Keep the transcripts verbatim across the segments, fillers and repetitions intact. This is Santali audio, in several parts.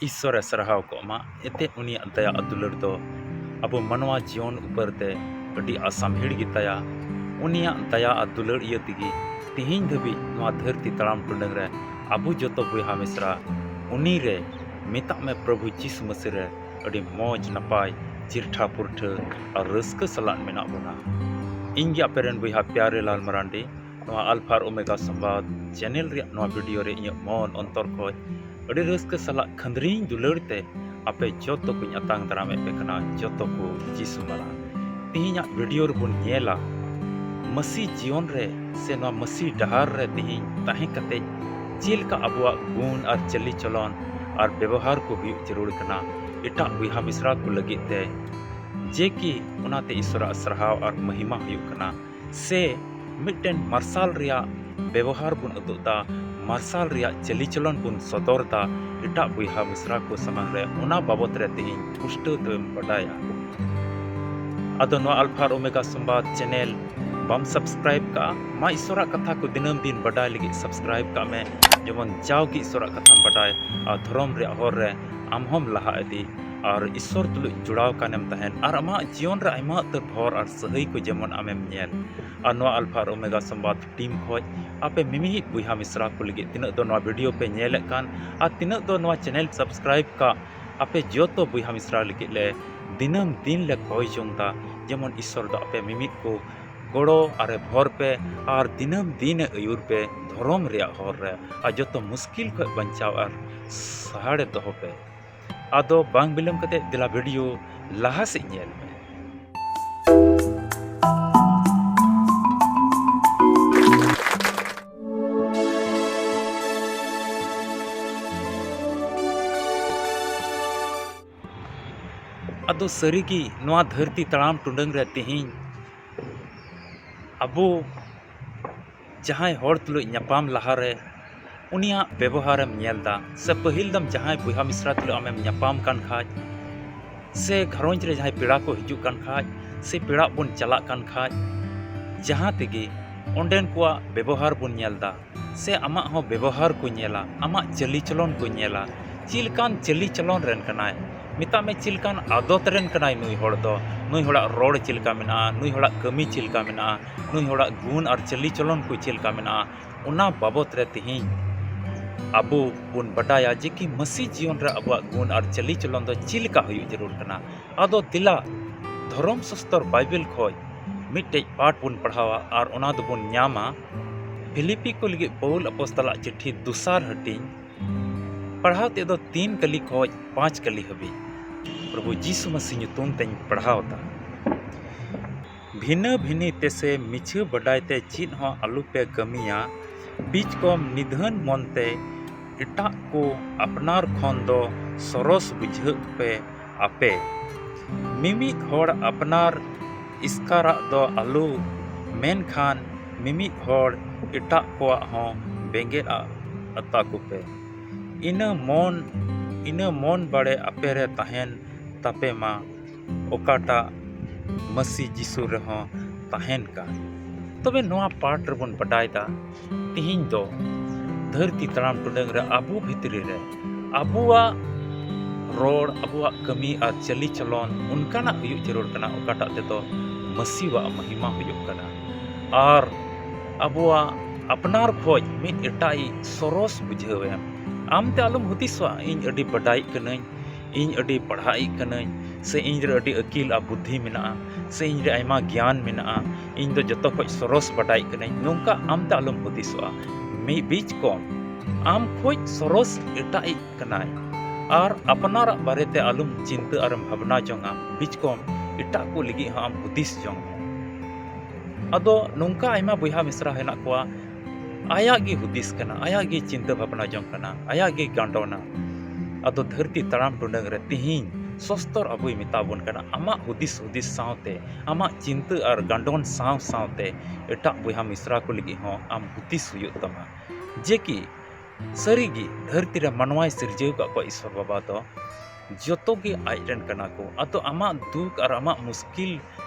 ᱤᱥᱥᱚᱨᱮ ᱥᱟᱨᱦᱟᱣ ᱠᱚᱜ ᱢᱟ᱾ ᱮᱱᱛᱮᱫ ᱩᱱᱤᱭᱟᱜ ᱫᱟᱭᱟ ᱟᱨ ᱫᱩᱞᱟᱹᱲ ᱫᱚ ᱟᱵᱚ ᱢᱟᱱᱣᱟ ᱡᱤᱭᱚᱱ ᱩᱯᱚᱨ ᱛᱮ ᱟᱹᱰᱤ ᱟᱥᱟᱢᱦᱤᱲ ᱜᱮᱛᱟᱭᱟ᱾ ᱩᱱᱤᱭᱟᱜ ᱫᱟᱭᱟ ᱟᱨ ᱫᱩᱞᱟᱹᱲ ᱤᱭᱟᱹ ᱛᱮᱜᱮ ᱛᱮᱦᱮᱧ ᱫᱷᱟᱹᱵᱤᱡ ᱱᱚᱣᱟ ᱫᱷᱟᱹᱨᱛᱤ ᱛᱟᱲᱟᱢ ᱴᱩᱰᱟᱹᱝ ᱨᱮ ᱟᱵᱚ ᱡᱚᱛᱚ ᱵᱚᱭᱦᱟ ᱢᱤᱥᱨᱟ ᱩᱱᱤ ᱨᱮ, ᱢᱮᱛᱟᱜ ᱢᱮ ᱯᱨᱚᱵᱷᱩ ᱡᱤᱥᱩ ᱢᱟᱹᱥᱤ ᱨᱮ, ᱟᱹᱰᱤ ᱢᱚᱡᱽ ᱱᱟᱯᱟᱭ, ᱪᱤᱨᱴᱷᱟ ᱯᱩᱨᱴᱷᱟᱹ ᱟᱨ ᱨᱟᱹᱥᱠᱟᱹ ᱥᱟᱞᱟᱜ ᱢᱮᱱᱟᱜ ᱵᱚᱱᱟ᱾ ᱤᱧ ᱜᱮ ᱟᱯᱮ ᱨᱮᱱ ᱵᱚᱭᱦᱟ ᱯᱭᱟᱨᱮ ᱞᱟᱞ ᱢᱟᱨᱟᱱᱰᱤ, ᱱᱚᱣᱟ ᱟᱞᱯᱷᱟ ᱟᱨ ᱳᱢᱮᱜᱟ ᱥᱚᱢᱵᱟᱫ ᱪᱮᱱᱮᱞ ᱨᱮᱭᱟᱜ ᱱᱚᱣᱟ ᱵᱷᱤᱰᱤᱭᱳ ᱨᱮ ᱤᱧᱟᱹᱜ ᱢᱚᱱ ᱚᱱᱛᱚᱨ ᱠᱷᱚᱡ ᱟᱹᱰᱤ ᱨᱟᱹᱥᱠᱟᱹ ᱥᱟᱞᱟᱜ ᱠᱷᱟᱹᱱᱫᱽᱨᱤᱧ ᱫᱩᱞᱟᱹᱲ ᱛᱮ ᱟᱯᱮ ᱡᱚᱛᱚ ᱠᱚᱧ ᱟᱛᱟᱝ ᱫᱟᱨᱟᱢᱮᱫ ᱯᱮ ᱠᱟᱱᱟ, ᱡᱚᱛᱚ ᱠᱚ ᱡᱤᱥᱩ ᱢᱟᱨᱟᱝ᱾ ᱛᱮᱦᱮᱧᱟᱜ ᱵᱷᱤᱰᱤᱭᱳ ᱨᱮᱵᱚᱱ ᱧᱮᱞᱟ ᱢᱟᱹᱥᱤ ᱡᱤᱭᱚᱱ ᱨᱮ ᱥᱮ ᱱᱚᱣᱟ ᱢᱟᱹᱥᱤ ᱰᱟᱦᱟᱨ ᱨᱮ ᱛᱮᱦᱮᱧ ᱛᱟᱦᱮᱸ ᱠᱟᱛᱮ ᱪᱮᱫ ᱞᱮᱠᱟ ᱟᱵᱚᱣᱟᱜ ᱜᱩᱱ ᱟᱨ ᱪᱟᱹᱞᱤ ᱪᱚᱞᱚᱱ ᱟᱨ ᱵᱮᱵᱚᱦᱟᱨ ᱠᱚ ᱦᱩᱭᱩᱜ ᱡᱟᱹᱨᱩᱲ ᱠᱟᱱᱟ ᱮᱴᱟᱜ ᱵᱚᱭᱦᱟ ᱢᱤᱥᱨᱟ ᱠᱚ ᱞᱟᱹᱜᱤᱫ ᱛᱮ, ᱡᱮ ᱠᱤ ᱚᱱᱟᱛᱮ ᱤᱥᱚᱨᱟᱜ ᱥᱟᱨᱦᱟᱣ ᱟᱨ ᱢᱚᱦᱤᱢᱟ ᱦᱩᱭᱩᱜ ᱠᱟᱱᱟ᱾ ᱥᱮ ᱢᱤᱫᱴᱮᱱ ᱢᱟᱨᱥᱟᱞ ᱨᱮᱭᱟᱜ ᱵᱮᱵᱚᱦᱟᱨ ᱵᱚᱱ ᱩᱫᱩᱜ ᱮᱫᱟ, ᱢᱟᱨᱥᱟᱞ ᱨᱮᱭᱟᱜ ᱪᱟᱹᱞᱤ ᱪᱚᱞᱚᱱ ᱵᱚᱱ ᱥᱚᱫᱚᱨ ᱮᱫᱟ ᱮᱴᱟᱜ ᱵᱚᱭᱦᱟ ᱢᱤᱥᱨᱟ ᱠᱚ ᱥᱟᱢᱟᱝ ᱨᱮ, ᱚᱱᱟ ᱵᱟᱵᱚᱛ ᱨᱮ ᱛᱮᱦᱮᱧ ᱯᱩᱥᱴᱟᱹᱣ ᱛᱮᱢ ᱵᱟᱰᱟᱭᱟ᱾ ᱟᱫᱚ ᱱᱚᱣᱟ ᱟᱞᱯᱷᱟ ᱟᱨ ᱳᱢᱮᱜᱟ ᱥᱚᱢᱵᱟᱫ ᱪᱮᱱᱮᱞ ᱵᱟᱢ ᱥᱟᱵᱥᱠᱨᱟᱭᱤᱵ ᱠᱟᱜᱼᱟ? ᱢᱟ ᱤᱥᱚᱨᱟᱜ ᱠᱟᱛᱷᱟ ᱠᱚ ᱫᱤᱱᱟᱹᱢ ᱫᱤᱱ ᱵᱟᱰᱟᱭ ᱞᱟᱹᱜᱤᱫ ᱥᱟᱵᱥᱠᱨᱟᱭᱤᱵ ᱠᱟᱜ ᱢᱮ, ᱡᱮᱢᱚᱱ ᱡᱟᱣᱜᱮ ᱤᱥᱚᱨᱟᱜ ᱠᱟᱛᱷᱟᱢ ᱵᱟᱰᱟᱭ ᱟᱨ ᱫᱷᱚᱨᱚᱢ ᱨᱮᱭᱟᱜ ᱦᱚᱨ ᱨᱮ ᱟᱢ ᱦᱚᱸᱢ ᱞᱟᱦᱟ ᱤᱫᱤ ᱟᱨ ᱤᱥᱚᱨ ᱛᱩᱞᱩᱡ ᱡᱚᱲᱟᱣ ᱠᱟᱱᱮᱢ ᱛᱟᱦᱮᱱ ᱟᱨ ᱟᱢᱟᱜ ᱡᱤᱭᱚᱱ ᱨᱮ ᱟᱭᱢᱟ ᱩᱛᱟᱹᱨ ᱵᱷᱚᱨ ᱟᱨ ᱥᱟᱹᱦᱟᱹᱭ ᱠᱚ ᱡᱮᱢᱚᱱ ᱟᱢᱮᱢ ᱧᱮᱞ᱾ ᱟᱨ ᱱᱚᱣᱟ ᱟᱞᱯᱷᱟ ᱟᱨ ᱳᱢᱮᱜᱟ ᱥᱚᱢᱵᱟᱫ ᱴᱤᱢ ᱠᱷᱚᱡ ᱟᱯᱮ ᱢᱤᱢᱤᱫ ᱵᱚᱭᱦᱟ ᱢᱤᱥᱨᱟ ᱠᱚ ᱞᱟᱹᱜᱤᱫ ᱛᱤᱱᱟᱹᱜ ᱫᱚ ᱱᱚᱣᱟ ᱵᱷᱤᱰᱤᱭᱳ ᱯᱮ ᱧᱮᱞᱮᱫ ᱠᱟᱱ ᱟᱨ ᱛᱤᱱᱟᱹᱜ ᱫᱚ ᱱᱚᱣᱟ ᱪᱮᱱᱮᱞ ᱥᱟᱵᱥᱠᱨᱟᱭᱤᱵ ᱠᱟᱜ, ᱟᱯᱮ ᱡᱚᱛᱚ ᱵᱚᱭᱦᱟ ᱢᱤᱥᱨᱟ ᱞᱟᱹᱜᱤᱫ ᱞᱮ ᱫᱤᱱᱟᱹᱢ ᱫᱤᱱ ᱞᱮ ᱠᱚᱭ ᱡᱚᱝ ᱫᱟ, ᱡᱮᱢᱚᱱ ᱤᱥᱚᱨ ᱫᱚ ᱟᱯᱮ ᱢᱤᱢᱤᱫ ᱠᱚ ᱜᱚᱲᱚ ᱟᱨᱮ ᱵᱷᱚᱨ ᱯᱮ ᱟᱨ ᱫᱤᱱᱟᱹᱢ ᱫᱤᱱᱮ ᱟᱹᱭᱩᱨ ᱯᱮ ᱫᱷᱚᱨᱚᱢ ᱨᱮᱭᱟᱜ ᱦᱚᱨ ᱨᱮ ᱟᱨ ᱡᱚᱛᱚ ᱢᱩᱥᱠᱤᱞ ᱠᱷᱚᱡ ᱵᱟᱧᱪᱟᱣ ᱟᱨ ᱥᱟᱦᱟᱲᱮ ᱫᱚᱦᱚ ᱯᱮ᱾ ᱟᱫᱚ ᱵᱟᱝ ᱵᱤᱞᱚᱢ ᱠᱟᱛᱮ ᱫᱮᱞᱟ ᱵᱷᱤᱰᱤᱭᱳ ᱞᱟᱦᱟ ᱥᱮᱫ ᱧᱮᱞ ᱢᱮ᱾ ᱟᱫᱚ ᱥᱟᱹᱨᱤᱜᱮ ᱱᱚᱣᱟ ᱫᱷᱟᱹᱨᱛᱤ ᱛᱟᱲᱟᱢ ᱴᱩᱰᱟᱹᱝ ᱨᱮ ᱛᱮᱦᱮᱧ ᱟᱵᱚ ᱡᱟᱦᱟᱸᱭ ᱦᱚᱲ ᱛᱩᱞᱩᱡ ᱧᱟᱯᱟᱢ ᱞᱟᱦᱟᱨᱮ ᱩᱱᱤᱭᱟᱜ ᱵᱮᱵᱚᱦᱟᱨᱮᱢ ᱧᱮᱞ ᱮᱫᱟ, ᱥᱮ ᱯᱟᱹᱦᱤᱞ ᱫᱚᱢ ᱡᱟᱦᱟᱸᱭ ᱵᱚᱭᱦᱟ ᱢᱤᱥᱨᱟ ᱛᱩᱞᱩᱡ ᱟᱢᱮᱢ ᱧᱟᱯᱟᱢ ᱠᱟᱱ ᱠᱷᱟᱡ, ᱥᱮ ᱜᱷᱟᱨᱚᱸᱡᱽ ᱨᱮ ᱡᱟᱦᱟᱸᱭ ᱯᱮᱲᱟ ᱠᱚ ᱦᱤᱡᱩᱜ ᱠᱟᱱ ᱠᱷᱟᱡ, ᱥᱮ ᱯᱮᱲᱟᱜ ᱵᱚᱱ ᱪᱟᱞᱟᱜ ᱠᱟᱱ ᱠᱷᱟᱡ, ᱡᱟᱦᱟᱸ ᱛᱮᱜᱮ ᱚᱸᱰᱮᱱ ᱠᱚᱣᱟᱜ ᱵᱮᱵᱚᱦᱟᱨ ᱵᱚᱱ ᱧᱮᱞ ᱮᱫᱟ, ᱥᱮ ᱟᱢᱟᱜ ᱦᱚᱸ ᱵᱮᱵᱚᱦᱟᱨ ᱠᱚ ᱧᱮᱞᱟ, ᱟᱢᱟᱜ ᱪᱟᱹᱞᱤ ᱪᱚᱞᱚᱱ ᱠᱚ ᱧᱮᱞᱟ, ᱪᱮᱫ ᱞᱮᱠᱟᱱ ᱪᱟᱹᱞᱤ ᱪᱚᱞᱚᱱ ᱨᱮᱱ ᱠᱟᱱᱟᱭ, ᱢᱮᱛᱟᱜ ᱢᱮ ᱪᱮᱫ ᱞᱮᱠᱟᱱ ᱟᱫᱚᱛ ᱨᱮᱱ ᱠᱟᱱᱟᱭ ᱱᱩᱭ ᱦᱚᱲ ᱫᱚ, ᱱᱩᱭ ᱦᱚᱲᱟᱜ ᱨᱚᱲ ᱪᱮᱫ ᱞᱮᱠᱟ ᱢᱮᱱᱟᱜᱼᱟ, ᱱᱩᱭ ᱦᱚᱲᱟᱜ ᱠᱟᱹᱢᱤ ᱪᱮᱫ ᱞᱮᱠᱟ ᱢᱮᱱᱟᱜᱼᱟ, ᱱᱩᱭ ᱦᱚᱲᱟᱜ ᱜᱩᱱ ᱟᱨ ᱪᱟᱹᱞᱤ ᱪᱚᱞᱚᱱ ᱠᱚ ᱪᱮᱫ ᱞᱮᱠᱟ ᱢᱮᱱᱟᱜᱼᱟ, ᱚᱱᱟ ᱵᱟᱵᱚᱛ ᱨᱮ ᱛᱮᱦᱮᱧ ᱟᱵᱚ ᱵᱚᱱ ᱵᱟᱰᱟᱭᱟ ᱡᱮ ᱠᱤ ᱢᱟᱹᱥᱤ ᱡᱤᱭᱚᱱ ᱨᱮ ᱟᱵᱚᱣᱟᱜ ᱜᱩᱱ ᱟᱨ ᱪᱟᱹᱞᱤ ᱪᱚᱞᱚᱱ ᱫᱚ ᱪᱮᱫ ᱞᱮᱠᱟ ᱦᱩᱭᱩᱜ ᱡᱟᱹᱨᱩᱲ ᱠᱟᱱᱟ᱾ ᱟᱫᱚ ᱫᱮᱞᱟ, ᱫᱷᱚᱨᱚᱢ ᱥᱟᱥᱛᱚᱨ ᱵᱟᱭᱵᱮᱞ ᱠᱷᱚᱡ ᱢᱤᱫᱴᱮᱡ ᱯᱟᱴ ᱵᱚᱱ ᱯᱟᱲᱦᱟᱣᱟ ᱟᱨ ᱚᱱᱟ ᱫᱚᱵᱚᱱ ᱧᱟᱢᱟ ᱯᱷᱤᱞᱤᱯᱤ ᱠᱚ ᱞᱟᱹᱜᱤᱫ ᱯᱟᱹᱣᱩᱞ ᱟᱯᱚᱥᱛᱚᱞᱟᱜ ᱪᱤᱴᱷᱤ ᱫᱚᱥᱟᱨ ᱦᱟᱹᱴᱤᱧ, ᱯᱟᱲᱦᱟᱣ ᱛᱮᱫ ᱫᱚ ᱛᱤᱱ ᱠᱟᱹᱞᱤ ᱠᱷᱚᱡ ᱯᱟᱸᱪ ᱠᱟᱹᱞᱤ ᱦᱟᱹᱵᱤᱡ᱾ ᱯᱨᱚᱵᱷᱩ ᱡᱤᱥᱩ ᱢᱟᱹᱥᱤ ᱧᱩᱛᱩᱢ ᱛᱮᱧ ᱯᱟᱲᱦᱟᱣ ᱮᱫᱟ᱾ ᱵᱷᱤᱱᱟᱹ ᱵᱷᱤᱱᱤ ᱛᱮᱥᱮ ᱢᱤᱪᱷᱟᱹ ᱵᱟᱰᱟᱭ ᱛᱮ ᱪᱮᱫ ᱦᱚᱸ ᱟᱞᱚᱯᱮ ᱠᱟᱹᱢᱤᱭᱟ, ᱵᱤᱪᱠᱚᱢ ᱱᱤᱫᱷᱟᱹᱱ ᱢᱚᱱᱛᱮ ᱮᱴᱟᱜ ᱠᱚ ᱟᱯᱱᱟᱨ ᱠᱷᱚᱱ ᱫᱚ ᱥᱚᱨᱚᱥ ᱵᱩᱡᱷᱟᱹᱜ ᱯᱮ ᱟᱯᱮ᱾ ᱢᱤᱢᱤᱫ ᱦᱚᱲ ᱟᱯᱱᱟᱨ ᱮᱥᱠᱟᱨᱟᱜ ᱫᱚ ᱟᱞᱚ, ᱢᱮᱱᱠᱷᱟᱱ ᱢᱤᱢᱤᱫ ᱦᱚᱲ ᱮᱴᱟᱜ ᱠᱚᱣᱟᱜ ᱦᱚᱸ ᱵᱮᱸᱜᱮᱫ ᱟᱜ ᱟᱛᱟ ᱠᱚᱯᱮ᱾ ᱤᱱᱟᱹ ᱢᱚᱱ, ᱤᱱᱟᱹ ᱢᱚᱱ ᱵᱟᱲᱮ ᱟᱯᱮ ᱨᱮ ᱛᱟᱦᱮᱱ ᱛᱟᱯᱮ ᱢᱟ, ᱚᱠᱟᱴᱟᱜ ᱢᱟᱹᱥᱤ ᱡᱤᱥᱩ ᱨᱮᱦᱚᱸ ᱛᱟᱦᱮᱱ ᱠᱟᱱ᱾ ᱛᱚᱵᱮ ᱱᱚᱣᱟ ᱯᱟᱴ ᱨᱮᱵᱚᱱ ᱵᱟᱰᱟᱭ ᱫᱟ, ᱛᱤᱦᱤᱧ ᱫᱚ ᱫᱷᱟᱹᱨᱛᱤ ᱛᱟᱲᱟᱢ ᱴᱩᱰᱟᱹᱝ ᱨᱮ ᱟᱵᱚ ᱵᱷᱤᱛᱨᱤ ᱨᱮ ᱟᱵᱚᱣᱟᱜ ᱨᱚᱲ, ᱟᱵᱚᱣᱟᱜ ᱠᱟᱹᱢᱤ ᱟᱨ ᱪᱟᱹᱞᱤ ᱪᱚᱞᱚᱱ ᱚᱱᱠᱟᱱᱟᱜ ᱦᱩᱭᱩᱜ ᱡᱟᱹᱨᱩᱲ ᱠᱟᱱᱟ, ᱚᱠᱟᱴᱟᱜ ᱛᱮᱫᱚ ᱢᱟᱹᱥᱤᱣᱟᱜ ᱢᱚᱦᱤᱢᱟ ᱦᱩᱭᱩᱜ ᱠᱟᱱᱟ᱾ ᱟᱨ ᱟᱵᱚᱣᱟᱜ ᱟᱯᱱᱟᱨ ᱠᱷᱚᱡ ᱢᱤᱫ ᱮᱴᱟᱜ ᱤᱡ ᱥᱚᱨᱚᱥ ᱵᱩᱡᱷᱟᱹᱣ ᱮᱢ᱾ ᱟᱢ ᱛᱮ ᱟᱞᱚᱢ ᱦᱩᱫᱤᱥᱚᱜᱼᱟ, "ᱤᱧ ᱟᱹᱰᱤ ᱵᱟᱰᱟᱭᱤᱡ ᱠᱟᱹᱱᱟᱹᱧ, ᱤᱧ ᱟᱹᱰᱤ ᱯᱟᱲᱦᱟᱜᱤᱡ ᱠᱟᱹᱱᱟᱹᱧ, ᱥᱮ ᱤᱧ ᱨᱮ ᱟᱹᱰᱤ ᱟᱹᱠᱤᱞ ᱟᱨ ᱵᱩᱫᱽᱫᱷᱤ ᱢᱮᱱᱟᱜᱼᱟ, ᱥᱮ ᱤᱧ ᱨᱮ ᱟᱭᱢᱟ ᱜᱮᱭᱟᱱ ᱢᱮᱱᱟᱜᱼᱟ, ᱤᱧ ᱫᱚ ᱡᱚᱛᱚ ᱠᱷᱚᱡ ᱥᱚᱨᱚᱥ ᱵᱟᱰᱟᱭᱤᱡ ᱠᱟᱹᱱᱟᱹᱧ", ᱱᱚᱝᱠᱟ ᱟᱢ ᱛᱮ ᱟᱞᱚᱢ ᱦᱩᱫᱤᱥᱚᱜᱼᱟ᱾ ᱢᱤᱫ ᱵᱤᱪ ᱠᱚᱢ ᱟᱢ ᱠᱷᱚᱡ ᱥᱚᱨᱚᱥ ᱮᱴᱟᱜ ᱤᱡ ᱠᱟᱱᱟᱭ᱾ ᱟᱨ ᱟᱯᱱᱟᱨᱟᱜ ᱵᱟᱨᱮᱛᱮ ᱟᱞᱚᱢ ᱪᱤᱱᱛᱟᱹ ᱟᱨᱮᱢ ᱵᱷᱟᱵᱽᱱᱟ ᱡᱚᱝᱟ, ᱵᱤᱪ ᱠᱚᱢ ᱮᱴᱟᱜ ᱠᱚ ᱞᱟᱹᱜᱤᱫ ᱦᱚᱸ ᱟᱢ ᱦᱩᱫᱤᱥ ᱡᱚᱝ ᱢᱮ᱾ ᱟᱫᱚ ᱱᱚᱝᱠᱟ ᱟᱭᱢᱟ ᱵᱚᱭᱦᱟ ᱢᱤᱥᱨᱟ ᱦᱮᱱᱟᱜ ᱠᱚᱣᱟ, ᱟᱭᱟᱜ ᱜᱮ ᱦᱩᱫᱤᱥ ᱠᱟᱱᱟ, ᱟᱭᱟᱜ ᱜᱮ ᱪᱤᱱᱛᱟᱹ ᱵᱷᱟᱵᱽᱱᱟ ᱡᱚᱝ ᱠᱟᱱᱟ, ᱟᱭᱟᱜ ᱜᱮ ᱜᱟᱸᱰᱚᱱᱟ᱾ ᱟᱫᱚ ᱫᱷᱟᱹᱨᱛᱤ ᱛᱟᱲᱟᱢ ᱴᱩᱰᱟᱹᱝ ᱨᱮ ᱛᱤᱦᱤᱧ ᱥᱚᱥᱛᱚᱨ ᱟᱵᱚᱭ ᱢᱮᱛᱟ ᱵᱚᱱ ᱠᱟᱱᱟ, ᱟᱢᱟᱜ ᱦᱩᱫᱤᱥ ᱦᱩᱫᱤᱥ ᱥᱟᱶᱛᱮ, ᱟᱢᱟᱜ ᱪᱤᱱᱛᱟᱹ ᱟᱨ ᱜᱟᱸᱰᱚᱱ ᱥᱟᱶ ᱥᱟᱶᱛᱮ ᱮᱴᱟᱜ ᱵᱚᱭᱦᱟ ᱢᱤᱥᱨᱟ ᱠᱚ ᱞᱟᱹᱜᱤᱫ ᱦᱚᱸ ᱟᱢ ᱦᱩᱫᱤᱥ ᱦᱩᱭᱩᱜ ᱛᱟᱢᱟ᱾ ᱡᱮ ᱠᱤ ᱥᱟᱹᱨᱤᱜᱮ ᱫᱷᱟᱹᱨᱛᱤ ᱨᱮ ᱢᱟᱱᱣᱟᱭ ᱥᱤᱨᱡᱟᱹᱣ ᱟᱠᱟᱫ ᱠᱚᱣᱟ ᱤᱥᱥᱚᱨ ᱵᱟᱵᱟ ᱫᱚ ᱡᱚᱛᱚ ᱜᱮ ᱟᱡ ᱨᱮᱱ ᱠᱟᱱᱟ ᱠᱚ᱾ ᱟᱫᱚ ᱟᱢᱟᱜ ᱫᱩᱠ ᱟᱨ ᱟᱢᱟᱜ ᱢᱩᱥᱠᱤᱞ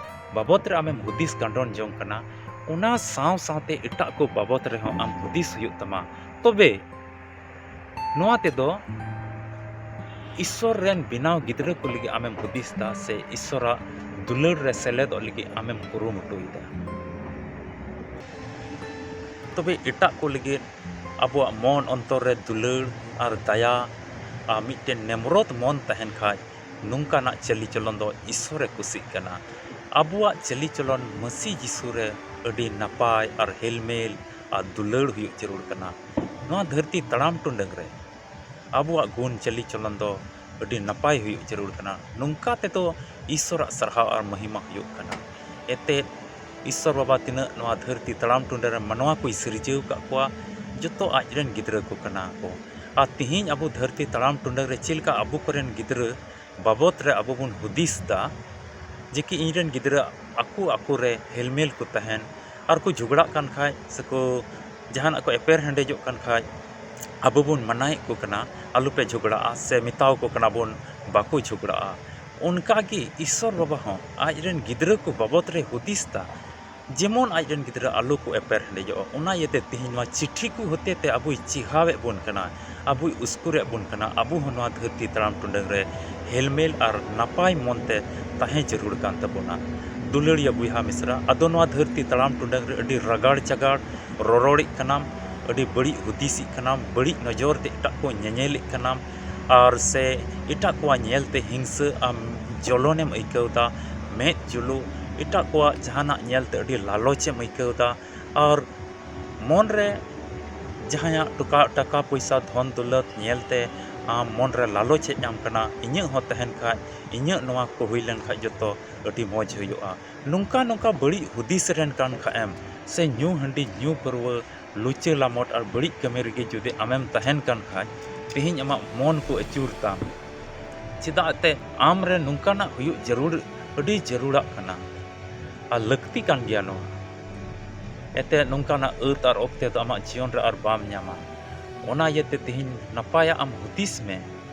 ᱵᱟᱵᱚᱛ ᱨᱮ ᱟᱢᱮᱢ ᱦᱩᱫᱤᱥ ᱜᱟᱸᱰᱚᱱ ᱡᱚᱝ ᱠᱟᱱᱟ, ᱚᱱᱟ ᱥᱟᱶ ᱥᱟᱶᱛᱮ ᱮᱴᱟᱜ ᱠᱚ ᱵᱟᱵᱚᱛ ᱨᱮᱦᱚᱸ ᱟᱢ ᱦᱩᱫᱤᱥ ᱦᱩᱭᱩᱜ ᱛᱟᱢᱟ᱾ ᱛᱚᱵᱮ ᱱᱚᱣᱟ ᱛᱮᱫᱚ ᱤᱥᱥᱚᱨ ᱨᱮᱱ ᱵᱮᱱᱟᱣ ᱜᱤᱫᱽᱨᱟᱹ ᱠᱚ ᱞᱟᱹᱜᱤᱫ ᱟᱢᱮᱢ ᱦᱩᱫᱤᱥ ᱮᱫᱟ ᱥᱮ ᱤᱥᱥᱚᱨᱟᱜ ᱫᱩᱞᱟᱹᱲ ᱨᱮ ᱥᱮᱞᱮᱫᱚᱜ ᱞᱟᱹᱜᱤᱫ ᱟᱢᱮᱢ ᱠᱩᱨᱩᱢᱩᱴᱩᱭᱮᱫᱟ? ᱛᱚᱵᱮ ᱮᱴᱟᱜ ᱠᱚ ᱞᱟᱹᱜᱤᱫ ᱟᱵᱚᱣᱟᱜ ᱢᱚᱱ ᱚᱱᱛᱚᱨ ᱨᱮ ᱫᱩᱞᱟᱹᱲ ᱟᱨ ᱫᱟᱭᱟ ᱟᱨ ᱢᱤᱫᱴᱮᱱ ᱱᱮᱢᱨᱚᱛ ᱢᱚᱱ ᱛᱟᱦᱮᱱ ᱠᱷᱟᱡ, ᱱᱚᱝᱠᱟᱱᱟᱜ ᱪᱟᱹᱞᱤ ᱪᱚᱞᱚᱱ ᱫᱚ ᱤᱥᱥᱚᱨᱮ ᱠᱩᱥᱤᱜ ᱠᱟᱱᱟ᱾ ᱟᱵᱚᱣᱟᱜ ᱪᱟᱹᱞᱤ ᱪᱚᱞᱚᱱ ᱢᱟᱹᱥᱤ ᱡᱤᱥᱩ ᱨᱮ ᱟᱹᱰᱤ ᱱᱟᱯᱟᱭ ᱟᱨ ᱦᱮᱞᱢᱮᱞ ᱟᱨ ᱫᱩᱞᱟᱹᱲ ᱦᱩᱭᱩᱜ ᱡᱟᱹᱨᱩᱲ ᱠᱟᱱᱟ᱾ ᱱᱚᱣᱟ ᱫᱷᱟᱹᱨᱛᱤ ᱛᱟᱲᱟᱢ ᱴᱩᱰᱟᱹᱝ ᱨᱮ ᱟᱵᱚᱣᱟᱜ ᱜᱩᱱ ᱪᱟᱹᱞᱤ ᱪᱚᱞᱚᱱ ᱫᱚ ᱟᱹᱰᱤ ᱱᱟᱯᱟᱭ ᱦᱩᱭᱩᱜ ᱡᱟᱹᱨᱩᱲ ᱠᱟᱱᱟ᱾ ᱱᱚᱝᱠᱟ ᱛᱮᱫᱚ ᱤᱥᱥᱚᱨᱟᱜ ᱥᱟᱨᱦᱟᱣ ᱟᱨ ᱢᱚᱦᱤᱢᱟ ᱦᱩᱭᱩᱜ ᱠᱟᱱᱟ᱾ ᱮᱱᱛᱮᱫ, ᱤᱥᱥᱚᱨ ᱵᱟᱵᱟ ᱛᱤᱱᱟᱹᱜ ᱱᱚᱣᱟ ᱫᱷᱟᱹᱨᱛᱤ ᱛᱟᱲᱟᱢ ᱴᱩᱰᱟᱹᱝ ᱨᱮ ᱢᱟᱱᱣᱟ ᱠᱚᱭ ᱥᱤᱨᱡᱟᱹᱣ ᱟᱠᱟᱫ ᱠᱚᱣᱟ, ᱡᱚᱛᱚ ᱟᱡ ᱨᱮᱱ ᱜᱤᱫᱽᱨᱟᱹ ᱠᱚ ᱠᱟᱱᱟ ᱠᱚ᱾ ᱟᱨ ᱛᱤᱦᱤᱧ ᱟᱵᱚ ᱫᱷᱟᱹᱨᱛᱤ ᱛᱟᱲᱟᱢ ᱴᱩᱰᱟᱹᱝ ᱨᱮ ᱪᱮᱫ ᱞᱮᱠᱟ ᱟᱵᱚ ᱠᱚᱨᱮᱱ ᱜᱤᱫᱽᱨᱟᱹ ᱵᱟᱵᱚᱛ ᱨᱮ ᱟᱵᱚ ᱵᱚᱱ ᱦᱩᱫᱤᱥ ᱮᱫᱟ ᱡᱮ ᱠᱤ ᱤᱧ ᱨᱮᱱ ᱜᱤᱫᱽᱨᱟᱹ ᱟᱠᱚ ᱟᱠᱚ ᱨᱮ ᱦᱮᱞᱢᱮᱞ ᱠᱚ ᱛᱟᱦᱮᱱ ᱟᱨ ᱠᱚ ᱡᱷᱚᱜᱽᱲᱟᱜ ᱠᱟᱱ ᱠᱷᱟᱡ ᱥᱮ ᱠᱚ ᱡᱟᱦᱟᱱᱟᱜ ᱠᱚ ᱮᱯᱮᱨ ᱦᱮᱸᱰᱮᱡᱚᱜ ᱠᱟᱱ ᱠᱷᱟᱡ, ᱟᱵᱚ ᱵᱚᱱ ᱢᱟᱱᱟᱭᱮᱫ ᱠᱚ ᱠᱟᱱᱟ, "ᱟᱞᱚᱯᱮ ᱡᱷᱚᱜᱽᱲᱟᱜᱼᱟ" ᱥᱮ ᱢᱮᱛᱟᱣ ᱠᱚ ᱠᱟᱱᱟ ᱵᱚᱱ, "ᱵᱟᱠᱚ ᱡᱷᱚᱜᱽᱲᱟᱜᱼᱟ᱾" ᱚᱱᱠᱟ ᱜᱮ ᱤᱥᱥᱚᱨ ᱵᱟᱵᱟ ᱦᱚᱸ ᱟᱡ ᱨᱮᱱ ᱜᱤᱫᱽᱨᱟᱹ ᱠᱚ ᱵᱟᱵᱚᱛ ᱨᱮ ᱦᱩᱫᱤᱥ ᱮᱫᱟ, ᱡᱮᱢᱚᱱ ᱟᱡ ᱨᱮᱱ ᱜᱤᱫᱽᱨᱟᱹ ᱟᱞᱚ ᱠᱚ ᱮᱯᱮᱨ ᱦᱮᱸᱰᱮᱡᱚᱜᱼᱟ᱾ ᱚᱱᱟ ᱤᱭᱟᱹᱛᱮ ᱛᱮᱦᱮᱧ ᱱᱚᱣᱟ ᱪᱤᱴᱷᱤ ᱠᱚ ᱦᱚᱛᱮ ᱛᱮ ᱟᱵᱚᱭ ᱪᱮᱦᱟᱣᱮᱫ ᱵᱚᱱ ᱠᱟᱱᱟ, ᱟᱵᱚᱭ ᱩᱥᱠᱩᱨᱮᱫ ᱵᱚᱱ ᱠᱟᱱᱟ᱾ ᱟᱵᱚ ᱦᱚᱸ ᱱᱚᱣᱟ ᱫᱷᱟᱹᱨᱛᱤ ᱛᱟᱲᱟᱢ ᱴᱩᱰᱟᱹᱝ ᱨᱮ ᱦᱮᱞᱢᱮᱞ ᱟᱨ ᱱᱟᱯᱟᱭ ᱢᱚᱱ ᱛᱮ ᱛᱟᱦᱮᱸ ᱡᱟᱹᱨᱩᱲ ᱠᱟᱱ ᱛᱟᱵᱚᱱᱟ᱾ ᱫᱩᱞᱟᱹᱲᱤᱭᱟᱹ ᱵᱚᱭᱦᱟ ᱢᱤᱥᱨᱟ, ᱟᱫᱚ ᱱᱚᱣᱟ ᱫᱷᱟᱹᱨᱛᱤ ᱛᱟᱲᱟᱢ ᱴᱩᱰᱟᱹᱝ ᱨᱮ ᱟᱹᱰᱤ ᱨᱟᱜᱟᱲ ᱪᱟᱜᱟᱲ ᱨᱚᱨᱚᱲᱮᱫ ᱠᱟᱱᱟᱢ, ᱟᱹᱰᱤ ᱵᱟᱹᱲᱤᱡ ᱦᱩᱫᱤᱥᱮᱫ ᱠᱟᱱᱟᱢ, ᱵᱟᱹᱲᱤᱡ ᱱᱚᱡᱚᱨ ᱛᱮ ᱮᱴᱟᱜ ᱠᱚ ᱧᱮᱧᱮᱞᱮᱫ ᱠᱟᱱᱟᱢ, ᱟᱨ ᱥᱮ ᱮᱴᱟᱜ ᱠᱚᱣᱟᱜ ᱧᱮᱞ ᱛᱮ ᱦᱤᱝᱥᱟᱹ ᱟᱢ ᱡᱚᱞᱚᱱᱮᱢ ᱟᱹᱭᱠᱟᱹᱣ ᱮᱫᱟ, ᱢᱮᱫ ᱡᱩᱞᱩᱜ, ᱮᱴᱟᱜ ᱠᱚᱣᱟᱜ ᱡᱟᱦᱟᱱᱟᱜ ᱧᱮᱞ ᱛᱮ ᱟᱹᱰᱤ ᱞᱟᱞᱚᱪᱮᱢ ᱟᱹᱭᱠᱟᱹᱣ ᱮᱫᱟ, ᱟᱨ ᱢᱚᱱ ᱨᱮ ᱡᱟᱦᱟᱸᱭᱟᱜ ᱴᱟᱠᱟ, ᱴᱟᱠᱟ ᱯᱚᱭᱥᱟ, ᱫᱷᱚᱱ ᱫᱚᱞᱚᱛ ᱧᱮᱞ ᱛᱮ ᱟᱢ ᱢᱚᱱ ᱨᱮ ᱞᱟᱞᱚᱪ ᱦᱮᱡ ᱟᱢ ᱠᱟᱱᱟ, "ᱤᱧᱟᱹᱜ ᱦᱚᱸ ᱛᱟᱦᱮᱱ ᱠᱷᱟᱡ, ᱤᱧᱟᱹᱜ ᱱᱚᱣᱟ ᱠᱚ ᱦᱩᱭ ᱞᱮᱱ ᱠᱷᱟᱡ ᱡᱚᱛᱚ ᱟᱹᱰᱤ ᱢᱚᱡᱽ ᱦᱩᱭᱩᱜᱼᱟ᱾" ᱱᱚᱝᱠᱟ ᱱᱚᱝᱠᱟ ᱵᱟᱹᱲᱤᱡ ᱦᱩᱫᱤᱥ ᱨᱮᱱ ᱠᱟᱱ ᱠᱷᱟᱡ ᱮᱢ, ᱥᱮ ᱧᱩ ᱦᱟᱺᱰᱤ, ᱧᱩ ᱯᱟᱹᱨᱣᱟᱹ, ᱞᱩᱪᱟᱹ ᱞᱟᱢᱚᱴ ᱟᱨ ᱵᱟᱹᱲᱤᱡ ᱠᱟᱹᱢᱤ ᱨᱮᱜᱮ ᱡᱩᱫᱤ ᱟᱢᱮᱢ ᱛᱟᱦᱮᱱ ᱠᱟᱱ ᱠᱷᱟᱡ, ᱛᱮᱦᱮᱧ ᱟᱢᱟᱜ ᱢᱚᱱ ᱠᱚ ᱟᱹᱪᱩᱨ ᱛᱟᱢ᱾ ᱪᱮᱫᱟᱜ ᱮᱱᱛᱮ ᱟᱢ ᱨᱮ ᱱᱚᱝᱠᱟᱱᱟᱜ ᱦᱩᱭᱩᱜ ᱡᱟᱹᱨᱩᱲ, ᱟᱹᱰᱤ ᱡᱟᱹᱨᱩᱲᱟᱜ ᱠᱟᱱᱟ ᱟᱨ ᱞᱟᱹᱠᱛᱤ ᱠᱟᱱ ᱜᱮᱭᱟ ᱱᱚᱣᱟ᱾ ᱮᱱᱛᱮ ᱱᱚᱝᱠᱟᱱᱟᱜ ᱟᱹᱛ ᱟᱨ ᱚᱠᱛᱮ ᱫᱚ ᱟᱢᱟᱜ ᱡᱤᱭᱚᱱ ᱨᱮ ᱟᱨ ᱵᱟᱢ ᱧᱟᱢᱟ᱾ ᱚᱱᱟ ᱤᱭᱟᱹᱛᱮ ᱛᱮᱦᱮᱧ ᱱᱟᱯᱟᱭᱟᱜ ᱟᱢ ᱦᱩᱫᱤᱥ ᱢᱮ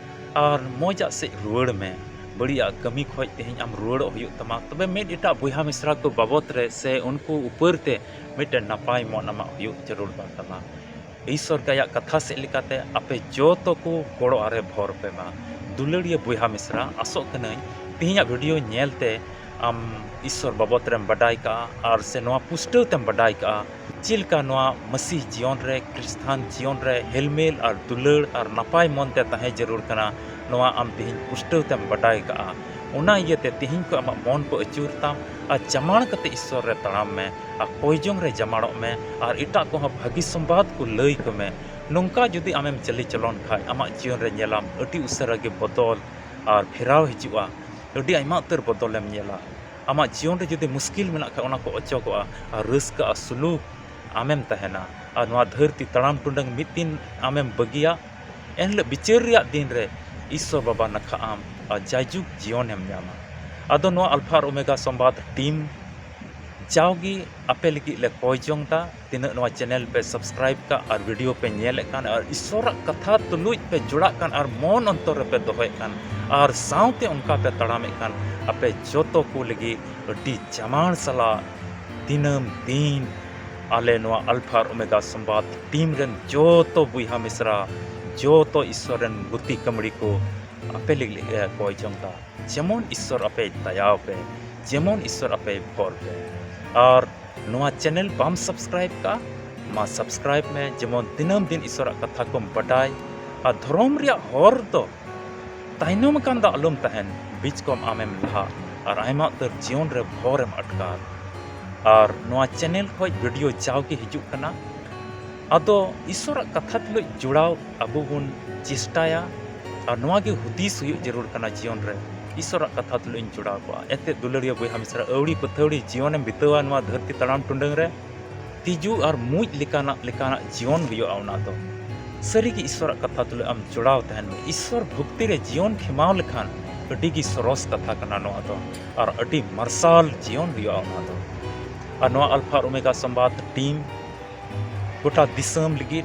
ᱟᱨ ᱢᱚᱡᱟᱜ ᱥᱮᱫ ᱨᱩᱣᱟᱹᱲ ᱢᱮ᱾ ᱵᱟᱹᱲᱤᱡᱟᱜ ᱠᱟᱹᱢᱤ ᱠᱷᱚᱡ ᱛᱮᱦᱮᱧ ᱟᱢ ᱨᱩᱣᱟᱹᱲᱚᱜ ᱦᱩᱭᱩᱜ ᱛᱟᱢᱟ, ᱛᱚᱵᱮ ᱢᱤᱫ ᱮᱴᱟᱜ ᱵᱚᱭᱦᱟ ᱢᱤᱥᱨᱟ ᱠᱚ ᱵᱟᱵᱚᱛ ᱨᱮ ᱥᱮ ᱩᱱᱠᱩ ᱩᱯᱟᱹᱨ ᱛᱮ ᱢᱤᱫᱴᱮᱱ ᱱᱟᱯᱟᱭ ᱢᱚᱱ ᱟᱢᱟᱜ ᱦᱩᱭᱩᱜ ᱡᱟᱹᱨᱩᱲ ᱠᱟᱱ ᱛᱟᱢᱟ᱾ ᱤᱥᱥᱚᱨ ᱟᱭᱟᱜ ᱠᱟᱛᱷᱟ ᱥᱮᱫ ᱞᱮᱠᱟᱛᱮ ᱟᱯᱮ ᱡᱚᱛᱚ ᱠᱚ ᱜᱚᱲᱚ ᱟᱨᱮ ᱵᱷᱚᱨ ᱯᱮ ᱢᱟ᱾ ᱫᱩᱞᱟᱹᱲᱤᱭᱟᱹ ᱵᱚᱭᱦᱟ ᱢᱤᱥᱨᱟ, ᱟᱥᱚᱜ ᱠᱟᱹᱱᱟᱹᱧ ᱛᱮᱦᱮᱧᱟᱜ ᱵᱷᱤᱰᱤᱭᱳ ᱧᱮᱞ ᱛᱮ ᱟᱢ ᱤᱥᱥᱚᱨ ᱵᱟᱵᱚᱛ ᱨᱮᱢ ᱵᱟᱰᱟᱭ ᱠᱟᱜᱼᱟ ᱟᱨ ᱥᱮ ᱱᱚᱣᱟ ᱯᱩᱥᱴᱟᱹᱣ ᱛᱮᱢ ᱵᱟᱰᱟᱭ ᱠᱟᱜᱼᱟ᱾ ᱪᱮᱫ ᱞᱮᱠᱟ ᱱᱚᱣᱟ ᱢᱟᱹᱥᱤᱦ ᱡᱤᱭᱚᱱ ᱨᱮ, ᱠᱷᱨᱤᱥᱴᱟᱱ ᱡᱤᱭᱚᱱ ᱨᱮ ᱦᱮᱞᱢᱮᱞ ᱟᱨ ᱫᱩᱞᱟᱹᱲ ᱟᱨ ᱱᱟᱯᱟᱭ ᱢᱚᱱ ᱛᱮ ᱛᱟᱦᱮᱸ ᱡᱟᱹᱨᱩᱲ ᱠᱟᱱᱟ, ᱱᱚᱣᱟ ᱟᱢ ᱛᱮᱦᱮᱧ ᱯᱩᱥᱴᱟᱹᱣ ᱛᱮᱢ ᱵᱟᱰᱟᱭ ᱠᱟᱜᱼᱟ᱾ ᱚᱱᱟ ᱤᱭᱟᱹᱛᱮ ᱛᱮᱦᱮᱧ ᱠᱷᱚᱱ ᱟᱢᱟᱜ ᱢᱚᱱ ᱠᱚ ᱟᱹᱪᱩᱨ ᱛᱟᱢ ᱟᱨ ᱪᱟᱢᱟᱲ ᱠᱟᱛᱮ ᱤᱥᱥᱚᱨ ᱨᱮ ᱛᱟᱲᱟᱢ ᱢᱮ ᱟᱨ ᱠᱚᱭᱡᱚᱝ ᱨᱮ ᱡᱟᱢᱟᱲᱚᱜ ᱢᱮ ᱟᱨ ᱮᱴᱟᱜ ᱠᱚᱦᱚᱸ ᱵᱷᱟᱹᱜᱤ ᱥᱚᱢᱵᱟᱫ ᱠᱚ ᱞᱟᱹᱭ ᱠᱚ ᱢᱮ᱾ ᱱᱚᱝᱠᱟ ᱡᱩᱫᱤ ᱟᱢᱮᱢ ᱪᱟᱹᱞᱤ ᱪᱚᱞᱚᱱ ᱠᱷᱟᱡ, ᱟᱢᱟᱜ ᱡᱤᱭᱚᱱ ᱨᱮ ᱧᱮᱞᱟᱢ ᱟᱹᱰᱤ ᱩᱥᱟᱹᱨᱟ ᱜᱮ ᱵᱚᱫᱚᱞ ᱟᱨ ᱯᱷᱮᱨᱟᱣ ᱦᱤᱡᱩᱜᱼᱟ᱾ ᱟᱹᱰᱤ ᱟᱭᱢᱟ ᱩᱛᱟᱹᱨ ᱵᱚᱫᱚᱞᱮᱢ ᱧᱮᱞᱟ᱾ ᱟᱢᱟᱜ ᱡᱤᱭᱚᱱ ᱨᱮ ᱡᱩᱫᱤ ᱢᱩᱥᱠᱤᱞ ᱢᱮᱱᱟᱜ ᱠᱷᱟᱡ, ᱚᱱᱟ ᱠᱚ ᱚᱪᱚᱜᱚᱜᱼᱟ ᱟᱨ ᱨᱟᱹᱥᱠᱟᱹ ᱟᱨ ᱥᱩᱞᱩᱠ ᱟᱢᱮᱢ ᱛᱟᱦᱮᱱᱟ᱾ ᱟᱨ ᱱᱚᱣᱟ ᱫᱷᱟᱹᱨᱛᱤ ᱛᱟᱲᱟᱢ ᱴᱩᱰᱟᱹᱝ ᱢᱤᱫ ᱫᱤᱱ ᱟᱢᱮᱢ ᱵᱟᱹᱜᱤᱭᱟ, ᱮᱱᱦᱤᱞᱳᱜ ᱵᱤᱪᱟᱹᱨ ᱨᱮᱭᱟᱜ ᱫᱤᱱ ᱨᱮ ᱤᱥᱥᱚᱨ ᱵᱟᱵᱟ ᱱᱟᱠᱷᱟ ᱟᱢ ᱟᱨ ᱡᱟᱭᱡᱩᱜᱽ ᱡᱤᱭᱚᱱᱮᱢ ᱧᱟᱢᱟ᱾ ᱟᱫᱚ ᱱᱚᱣᱟ ᱟᱞᱯᱷᱟ ᱟᱨ ᱳᱢᱮᱜᱟ ᱥᱚᱢᱵᱟᱫ ᱴᱤᱢ ᱡᱟᱣᱜᱮ ᱟᱯᱮ ᱞᱟᱹᱜᱤᱫ ᱞᱮ ᱠᱚᱭ ᱡᱚᱝ ᱫᱟ, ᱛᱤᱱᱟᱹᱜ ᱱᱚᱣᱟ ᱪᱮᱱᱮᱞ ᱯᱮ ᱥᱟᱵᱥᱠᱨᱟᱭᱤᱵ ᱠᱟᱜ ᱟᱨ ᱵᱷᱤᱰᱤᱭᱳ ᱯᱮ ᱧᱮᱞᱮᱫ ᱠᱟᱱ ᱟᱨ ᱤᱥᱥᱚᱨᱟᱜ ᱠᱟᱛᱷᱟ ᱛᱩᱞᱩᱡ ᱯᱮ ᱡᱚᱲᱟᱜ ᱠᱟᱱ ᱟᱨ ᱢᱚᱱ ᱚᱱᱛᱚᱨ ᱨᱮᱯᱮ ᱫᱚᱦᱚᱭᱮᱫ ᱠᱟᱱ ᱟᱨ ᱥᱟᱶᱛᱮ ᱚᱱᱠᱟ ᱯᱮ ᱛᱟᱲᱟᱢᱮᱫ ᱠᱟᱱ, ᱟᱯᱮ ᱡᱚᱛᱚ ᱠᱚ ᱞᱟᱹᱜᱤᱫ ᱟᱹᱰᱤ ᱡᱟᱢᱟᱲ ᱥᱟᱞᱟᱜ ᱫᱤᱱᱟᱹᱢ ᱫᱤᱱ ᱟᱞᱮ ᱱᱚᱣᱟ ᱟᱞᱯᱷᱟ ᱟᱨ ᱳᱢᱮᱜᱟ ᱥᱚᱢᱵᱟᱫ ᱴᱤᱢ ᱨᱮᱱ ᱡᱚᱛᱚ ᱵᱚᱭᱦᱟ ᱢᱤᱥᱨᱟ, ᱡᱚᱛᱚ ᱤᱥᱥᱚᱨ ᱨᱮᱱ ᱜᱩᱛᱤ ᱠᱟᱹᱢᱲᱤ ᱠᱚ ᱟᱯᱮ ᱞᱟᱹᱜᱤᱫ ᱞᱮ ᱠᱚᱭ ᱡᱚᱝ ᱫᱟ᱾ ᱡᱮᱢᱚᱱ ᱤᱥᱥᱚᱨ ᱟᱯᱮᱭ ᱫᱟᱭᱟᱣ ᱯᱮ, ᱡᱮᱢᱚᱱ ᱤᱥᱥᱚᱨ ᱟᱯᱮᱭ ᱵᱷᱚᱨ ᱯᱮ᱾ ᱟᱨ ᱱᱚᱣᱟ ᱪᱮᱱᱮᱞ ᱵᱟᱢ ᱥᱟᱵᱥᱠᱨᱟᱭᱤᱵ ᱠᱟᱜᱼᱟ, ᱢᱟ ᱥᱟᱵᱥᱠᱨᱟᱭᱤᱵ ᱢᱮ, ᱡᱮᱢᱚᱱ ᱫᱤᱱᱟᱹᱢ ᱫᱤᱱ ᱤᱥᱥᱚᱨᱟᱜ ᱠᱟᱛᱷᱟ ᱠᱚᱢ ᱵᱟᱰᱟᱭ᱾ ᱟᱨ ᱫᱷᱚᱨᱚᱢ ᱨᱮᱭᱟᱜ ᱦᱚᱨ ᱫᱚ ᱛᱟᱭᱱᱚᱢ ᱟᱠᱟᱱ ᱫᱚ ᱟᱞᱚᱢ ᱛᱟᱦᱮᱱ, ᱵᱤᱪᱠᱚᱢ ᱟᱢᱮᱢ ᱞᱟᱦᱟᱜ ᱟᱨ ᱟᱭᱢᱟ ᱩᱛᱟᱹᱨ ᱡᱤᱭᱚᱱ ᱨᱮ ᱵᱷᱚᱨᱮᱢ ᱟᱴᱠᱟᱨ᱾ ᱟᱨ ᱱᱚᱣᱟ ᱪᱮᱱᱮᱞ ᱠᱷᱚᱡ ᱵᱷᱤᱰᱤᱭᱳ ᱡᱟᱣᱜᱮ ᱦᱤᱡᱩᱜ ᱠᱟᱱᱟ, ᱟᱫᱚ ᱤᱥᱥᱚᱨᱟᱜ ᱠᱟᱛᱷᱟ ᱛᱩᱞᱩᱡ ᱡᱚᱲᱟᱣ ᱟᱵᱚ ᱵᱚᱱ ᱪᱮᱥᱴᱟᱭᱟ᱾ ᱟᱨ ᱱᱚᱣᱟ ᱜᱮ ᱦᱩᱫᱤᱥ ᱦᱩᱭᱩᱜ ᱡᱟᱹᱨᱩᱲ ᱠᱟᱱᱟ ᱡᱤᱭᱚᱱ ᱨᱮ, ᱤᱥᱥᱚᱨᱟᱜ ᱠᱟᱛᱷᱟ ᱛᱩᱞᱩᱡ ᱤᱧ ᱡᱚᱲᱟᱣ ᱠᱚᱜᱼᱟ᱾ ᱮᱱᱛᱮᱫ ᱫᱩᱞᱟᱹᱲᱤᱭᱟᱹ ᱵᱚᱭᱦᱟ ᱢᱤᱥᱨᱟ, ᱟᱹᱣᱲᱤ ᱯᱟᱹᱛᱷᱟᱹᱣᱲᱤ ᱡᱤᱭᱚᱱᱮᱢ ᱵᱤᱛᱟᱹᱣᱟ ᱱᱚᱣᱟ ᱫᱷᱟᱹᱨᱛᱤ ᱛᱟᱲᱟᱢ ᱴᱩᱰᱟᱹᱝ ᱨᱮ, ᱛᱤᱡᱩ ᱟᱨ ᱢᱩᱡ ᱞᱮᱠᱟᱱᱟᱜ, ᱞᱮᱠᱟᱱᱟᱜ ᱡᱤᱭᱚᱱ ᱦᱩᱭᱩᱜᱼᱟ ᱚᱱᱟ ᱫᱚ᱾ ᱥᱟᱹᱨᱤᱜᱮ ᱤᱥᱥᱚᱨᱟᱜ ᱠᱟᱛᱷᱟ ᱛᱩᱞᱩᱡ ᱟᱢ ᱡᱚᱲᱟᱣ ᱛᱟᱦᱮᱱ ᱢᱮ᱾ ᱤᱥᱥᱚᱨ ᱵᱷᱚᱠᱛᱤ ᱨᱮ ᱡᱤᱭᱚᱱ ᱠᱷᱮᱢᱟᱣ ᱞᱮᱠᱷᱟᱱ ᱟᱹᱰᱤ ᱜᱮ ᱥᱚᱨᱚᱥ ᱠᱟᱛᱷᱟ ᱠᱟᱱᱟ ᱱᱚᱣᱟ ᱫᱚ, ᱟᱨ ᱟᱹᱰᱤ ᱢᱟᱨᱥᱟᱞ ᱡᱤᱭᱚᱱ ᱦᱩᱭᱩᱜᱼᱟ ᱚᱱᱟ ᱫᱚ᱾ ᱟᱨ ᱱᱚᱣᱟ ᱟᱞᱯᱷᱟ ᱟᱨ ᱳᱢᱮᱜᱟ ᱥᱚᱢᱵᱟᱫ ᱴᱤᱢ ᱜᱚᱴᱟ ᱫᱤᱥᱚᱢ ᱞᱟᱹᱜᱤᱫ,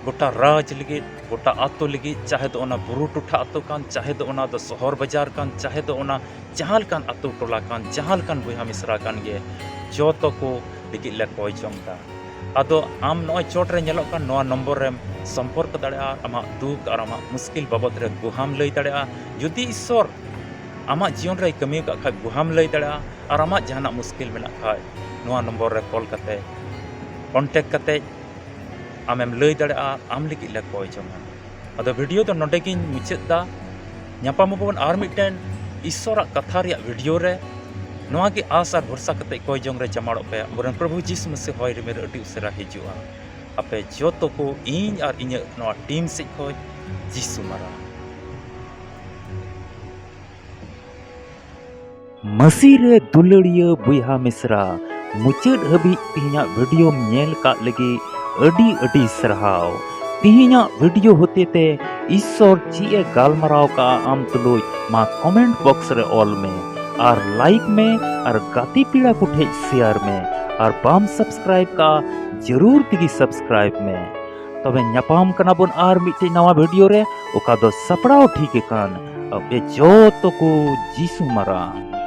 ᱜᱚᱴᱟ ᱨᱟᱡᱽ ᱞᱟᱹᱜᱤᱫ, ᱜᱚᱴᱟ ᱟᱛᱳ ᱞᱟᱹᱜᱤᱫ, ᱪᱟᱦᱮ ᱫᱚ ᱚᱱᱟ ᱵᱩᱨᱩ ᱴᱚᱴᱷᱟ ᱟᱛᱳ ᱠᱟᱱ, ᱪᱟᱦᱮ ᱫᱚ ᱚᱱᱟ ᱫᱚ ᱥᱚᱦᱚᱨ ᱵᱟᱡᱟᱨ ᱠᱟᱱ, ᱪᱟᱦᱮ ᱫᱚ ᱚᱱᱟ ᱡᱟᱦᱟᱸ ᱞᱮᱠᱟᱱ ᱟᱛᱳ ᱴᱚᱞᱟ ᱠᱟᱱ, ᱡᱟᱦᱟᱸ ᱞᱮᱠᱟᱱ ᱵᱚᱭᱦᱟ ᱢᱤᱥᱨᱟ ᱠᱟᱱ ᱜᱮ, ᱡᱚᱛᱚ ᱠᱚ ᱞᱟᱹᱜᱤᱫ ᱞᱮ ᱠᱚᱭ ᱡᱚᱝ ᱫᱟ᱾ ᱟᱫᱚ ᱟᱢ ᱱᱚᱜᱼᱚᱭ ᱪᱚᱴ ᱨᱮ ᱧᱮᱞᱚᱜ ᱠᱟᱱ ᱱᱚᱣᱟ ᱱᱚᱢᱵᱚᱨ ᱨᱮᱢ ᱥᱚᱢᱯᱚᱨᱠ ᱫᱟᱲᱮᱭᱟᱜᱼᱟ, ᱟᱢᱟᱜ ᱫᱩᱠ ᱟᱨ ᱟᱢᱟᱜ ᱢᱩᱥᱠᱤᱞ ᱵᱟᱵᱚᱫ ᱨᱮ ᱜᱩᱦᱟᱢ ᱞᱟᱹᱭ ᱫᱟᱲᱮᱭᱟᱜᱼᱟ᱾ ᱡᱩᱫᱤ ᱤᱥᱥᱚᱨ ᱟᱢᱟᱜ ᱡᱤᱭᱚᱱ ᱨᱮᱭ ᱠᱟᱹᱢᱤ ᱟᱠᱟᱫ ᱠᱷᱟᱡ, ᱜᱩᱦᱟᱢ ᱞᱟᱹᱭ ᱫᱟᱲᱮᱭᱟᱜᱼᱟ᱾ ᱟᱨ ᱟᱢᱟᱜ ᱡᱟᱦᱟᱱᱟᱜ ᱢᱩᱥᱠᱤᱞ ᱢᱮᱱᱟᱜ ᱠᱷᱟᱡ, ᱱᱚᱣᱟ ᱱᱚᱢᱵᱚᱨ ᱨᱮ ᱠᱚᱞ ᱠᱟᱛᱮ, ᱠᱚᱱᱴᱮᱠᱴ ᱠᱟᱛᱮ ᱟᱢᱮᱢ ᱞᱟᱹᱭ ᱫᱟᱲᱮᱭᱟᱜᱼᱟ, ᱟᱢ ᱞᱟᱹᱜᱤᱫ ᱞᱮ ᱠᱚᱭ ᱡᱚᱝᱟ᱾ ᱟᱫᱚ ᱵᱷᱤᱰᱤᱭᱳ ᱫᱚ ᱱᱚᱰᱮ ᱜᱤᱧ ᱢᱩᱪᱟᱹᱫ ᱮᱫᱟ᱾ ᱧᱟᱯᱟᱢ ᱟᱵᱚᱱ ᱟᱨ ᱢᱤᱫᱴᱮᱱ ᱤᱥᱥᱚᱨᱟᱜ ᱠᱟᱛᱷᱟ ᱨᱮᱭᱟᱜ ᱵᱷᱤᱰᱤᱭᱳ ᱨᱮ᱾ ᱱᱚᱣᱟ ᱜᱮ ᱟᱸᱥ ᱟᱨ ᱵᱷᱚᱨᱥᱟ ᱠᱟᱛᱮ ᱠᱚᱭ ᱡᱚᱝ ᱨᱮ ᱡᱟᱢᱟᱲᱚᱜ ᱯᱮ᱾ ᱟᱵᱚᱨᱮᱱ ᱯᱨᱚᱵᱷᱩ ᱡᱤᱥᱩ ᱢᱟᱹᱥᱤ ᱦᱚᱭ ᱨᱤᱢᱤᱞ ᱟᱹᱰᱤ ᱩᱥᱟᱹᱨᱟ ᱦᱤᱡᱩᱜᱼᱟ᱾ ᱟᱯᱮ ᱡᱚᱛᱚ ᱠᱚ, ᱤᱧ ᱟᱨ ᱤᱧᱟᱹᱜ ᱱᱚᱣᱟ ᱴᱤᱢ ᱥᱮᱫ ᱠᱷᱚᱱ ᱡᱤᱥᱩ ᱢᱟᱨᱟᱝ᱾ ᱢᱟᱹᱥᱤ ᱨᱮ ᱫᱩᱞᱟᱹᱲᱤᱭᱟᱹ ᱵᱚᱭᱦᱟ ᱢᱤᱥᱨᱟ, ᱢᱩᱪᱟᱹᱫ ᱦᱟᱹᱵᱤᱡ ᱛᱮᱦᱮᱧᱟᱜ ᱵᱷᱤᱰᱤᱭᱳᱢ ᱧᱮᱞ ᱠᱟᱜ ᱞᱟᱹᱜᱤᱫ ᱟᱹᱰᱤ ᱟᱹᱰᱤ ᱥᱟᱨᱦᱟᱣ᱾ ᱛᱮᱦᱮᱧᱟᱜ ᱵᱷᱤᱰᱤᱭᱳ ᱦᱚᱛᱮᱛᱮ ᱤᱥᱥᱚᱨ ᱪᱮᱫ ᱮ ᱜᱟᱞᱢᱟᱨᱟᱣ ᱠᱟᱜᱼᱟ ᱟᱢ ᱛᱩᱞᱩᱡ, ᱢᱟ ᱠᱚᱢᱮᱱᱴ ᱵᱚᱠᱥ ᱨᱮ ᱚᱞ ᱢᱮ ᱟᱨ ᱞᱟᱭᱤᱠ ᱢᱮ ᱟᱨ ᱜᱟᱛᱮ ᱯᱮᱲᱟ ᱠᱚ ᱴᱷᱮᱡ ᱥᱮᱭᱟᱨ ᱢᱮ᱾ ᱟᱨ ᱵᱟᱢ ᱥᱟᱵᱥᱠᱨᱟᱭᱤᱵ ᱠᱟᱜᱼᱟ, ᱡᱟᱹᱨᱩᱲ ᱛᱮᱜᱮ ᱥᱟᱵᱥᱠᱨᱟᱭᱤᱵ ᱢᱮ᱾ ᱛᱚᱵᱮ ᱧᱟᱯᱟᱢ ᱠᱟᱱᱟ ᱵᱚᱱ ᱟᱨ ᱢᱤᱫᱴᱮᱡ ᱱᱟᱣᱟ ᱵᱷᱤᱰᱤᱭᱳ ᱨᱮ, ᱚᱠᱟ ᱫᱚ ᱥᱟᱯᱲᱟᱣ ᱴᱷᱤᱠ ᱟᱠᱟᱱ ᱟᱯᱮ ᱡᱚᱛᱚ ᱠᱚ ᱡᱤᱥᱩ ᱢᱟᱨᱟᱝ᱾